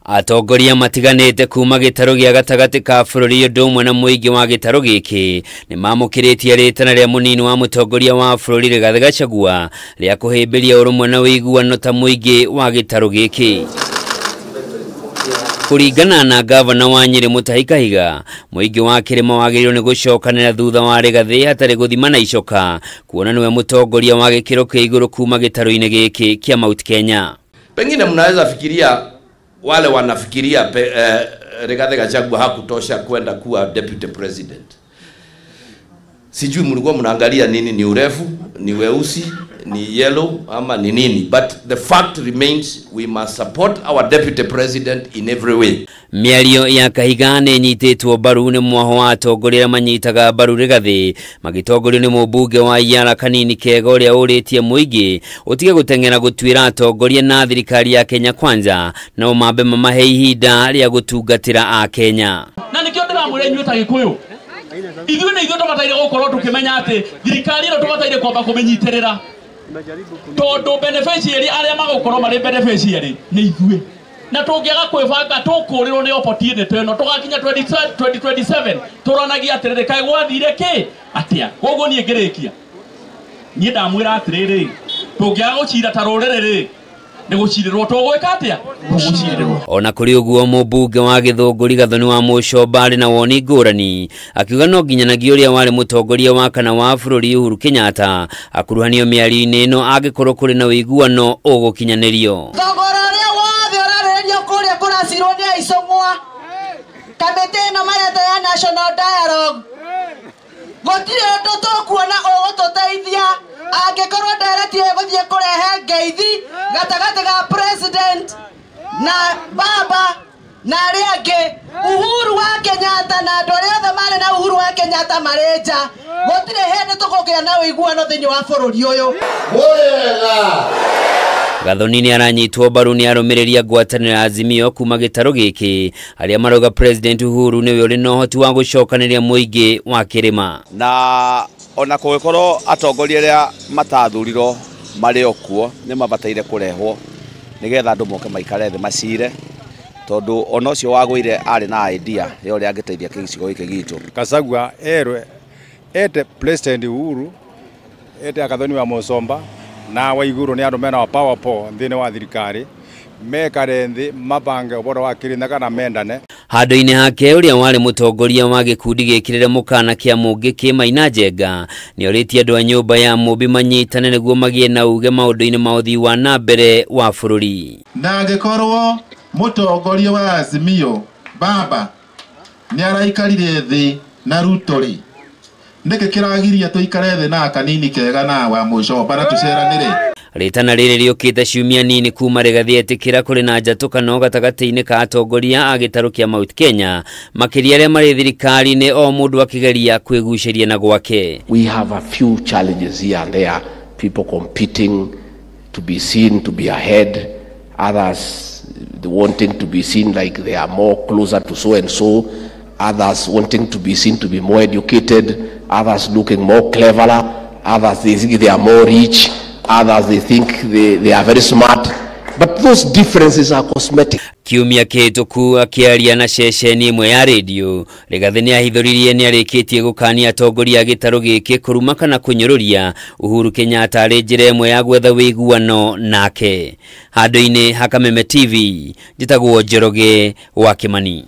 Atongoria matiganĩte kuma gĩtarũ gĩa gatagatĩ ka bũrũri ũndũ ũmwe na mũingĩ wa gĩtarũ gĩkĩ nĩ mamũkĩrĩtie rĩtana rĩa mũnini wa mũtongoria wa bũrũri Rigathĩ Gachagua rĩa kũhĩmbĩria ũrũmwe na ũiguano ta mũingĩ wa gĩtarũ gĩkĩ. Kũringana na gavana wa Nyĩrĩ Mutahi Kahiga, mũingĩ wa kĩrĩma wagĩrĩirwo nĩ gũcokanĩra thutha wa Rigathĩ hatarĩ gũthima na icoka, kuona nĩwe mũtongoria wa gĩkĩro kĩa igũrũ kuma gĩtarũ-inĩ gĩkĩ kĩa Mount Kenya. Pengine mnaweza fikiria wale wanafikiria Rigathi Gachagua hakutosha kwenda kuwa deputy president. Sijui mlikuwa mnaangalia nini, ni urefu, ni weusi, ni yellow ama ni nini, but the fact remains we must support our deputy president in every way. Mĩario ya Kahiga nĩ ĩnyitĩtwo mbaru nĩ mwaho wa atongoria arĩa manyitaga mbaru Rigathĩ magĩtongorio nĩ mũmbunge wa Yala Kanini Kega ũrĩa ũrĩtie mũingĩ ũtige gũteng'era gũtuĩra atongoria na thirikari ya Kenya Kwanza nao mambe mamahe ihinda rĩa gũtungatĩra Akenya. Na nĩkĩo ndĩramwĩra inyuĩ ta Gĩkũyũ, ithuĩ nĩ ithuĩ tũbataire gũkorwo tũkĩmenya atĩ thirikari ĩno tũbataire kwamba kũmĩnyitĩrĩra, tondũ beneficiary arĩa magũkorwo marĩ beneficiary nĩ ithuĩ, na tũngĩaga kwĩbanga tũkũrĩrwo nĩ opportunity ĩno tũgakinya 2027 tũranagia atĩrĩrĩ, kaĩ gwathire kĩ atĩa. Koguo niĩ ngĩrĩkia, niĩ ndamwĩra atĩrĩrĩ, tũngĩaga gũcira ta rũrĩrĩ rĩ, nĩ gũcirĩrwo tũgwĩka atĩa, tũgũcirĩrwo. Ona kũrĩ ũguo mũmbunge wa Gĩthũngũri Gathoni wa Mũcomba arĩ na woni ngũrani, akiuga no nginyanagia ũrĩa warĩ mũtongoria wa kana wa bũrũri Uhuru Kenyatta akuruhanio mĩario-inĩ ĩno angĩkorwo kũrĩ na ũiguano ũgũkinyanĩrio. Thogora ũrĩa wothe ũrarĩrĩrio kũrĩa kũracirwo nĩ Aicũng'wa, kamĩtĩ ĩno mareta ya National Dialogue, gũtirĩ ũndũ tũkuona ũgũtũteithia angĩkorwo ndereti ĩgũthiĩ kũrehe ngeithi gatagatĩ ga president na baba na arĩa angĩ. Uhuru wa Kenyatta na andũ arĩa othe marĩ na Uhuru wa Kenyatta marĩ nja, gũtirĩ hĩndĩ tũkũgĩa na ũiguano thĩinĩ wa bũrũri ũyũ. Gathoni nĩ aranyitwo mbaru nĩ arũmĩrĩri a ngwatanĩro ya Azimio kuma gĩtarũ gĩkĩ arĩa marauga President Uhuru nĩwe ũrĩ na ũhoti wa gũcokanĩria mũingĩ wa kĩrĩma. Na ona kũngĩkorwo atongoria arĩa matathurirwo marĩ o kuo nĩ mabataire kũrehwo nĩgetha andũ moke maikare thĩ macire, tondũ ona ũcio wagũire arĩ na idea ya ũrĩa angĩteithia gĩcigo gĩkĩ gitũ. Gachagua erwe ete President Uhuru ete Gathoni wa Mũcomba na Waiguru nĩ andũ mena power po thĩinĩ wa thirikari mekare nthĩ mabange ũhoro wa Kĩrĩnyaga na mendane. Handũ-inĩ hake ũrĩa warĩ mũtongoria wa gĩkundi gĩkĩrĩre mũkana kĩa Mũngĩ Maina Njenga nĩ orĩtie andũ a nyũmba ya Mũmbi manyitane nĩguo magĩe na uge maũndũ-inĩ ma ũthii wa na mbere wa bũrũri. Na angĩkorwo mũtongoria wa Azimio baba nĩ araikarire thĩ na Ruto rĩ, nĩkĩ kĩragiria tũikare thĩ na Kanini Kega na wa Mũcomba na tũceranĩre? Rĩtana rĩrĩ rĩũkĩte ciumia nini kuma Rigathĩ etĩkĩra kũrĩ na njatũkano gatagatĩ-inĩ ka atongoria a gĩtarũ kĩa Mount Kenya, makĩria arĩa marĩ thirikari-inĩ, o mũndũ akĩgeria kwĩgucĩria na gwake. We have a few challenges here and there, people competing to be seen to be ahead, others wanting to be seen like they are more closer to so and so, others wanting to be seen to be more educated, others looking more cleverer, others they think they are more rich, others they think they are very smart. But those differences are cosmetic. Kiumia kĩhĩtũku akĩaria na ceceni ĩmwe ya rĩndiũ, Rigathĩ nĩahithũririe nĩarĩkĩtie gũkania atongoria a gĩtarũ gĩkĩ kũruma kana kũnyũrũria Uhuru Kenyatta arĩ njĩra ĩmwe ya gwetha ũiguano nake. Handũ-inĩ ha Kameme TV, njĩtagwo Njoroge wa Kĩmani.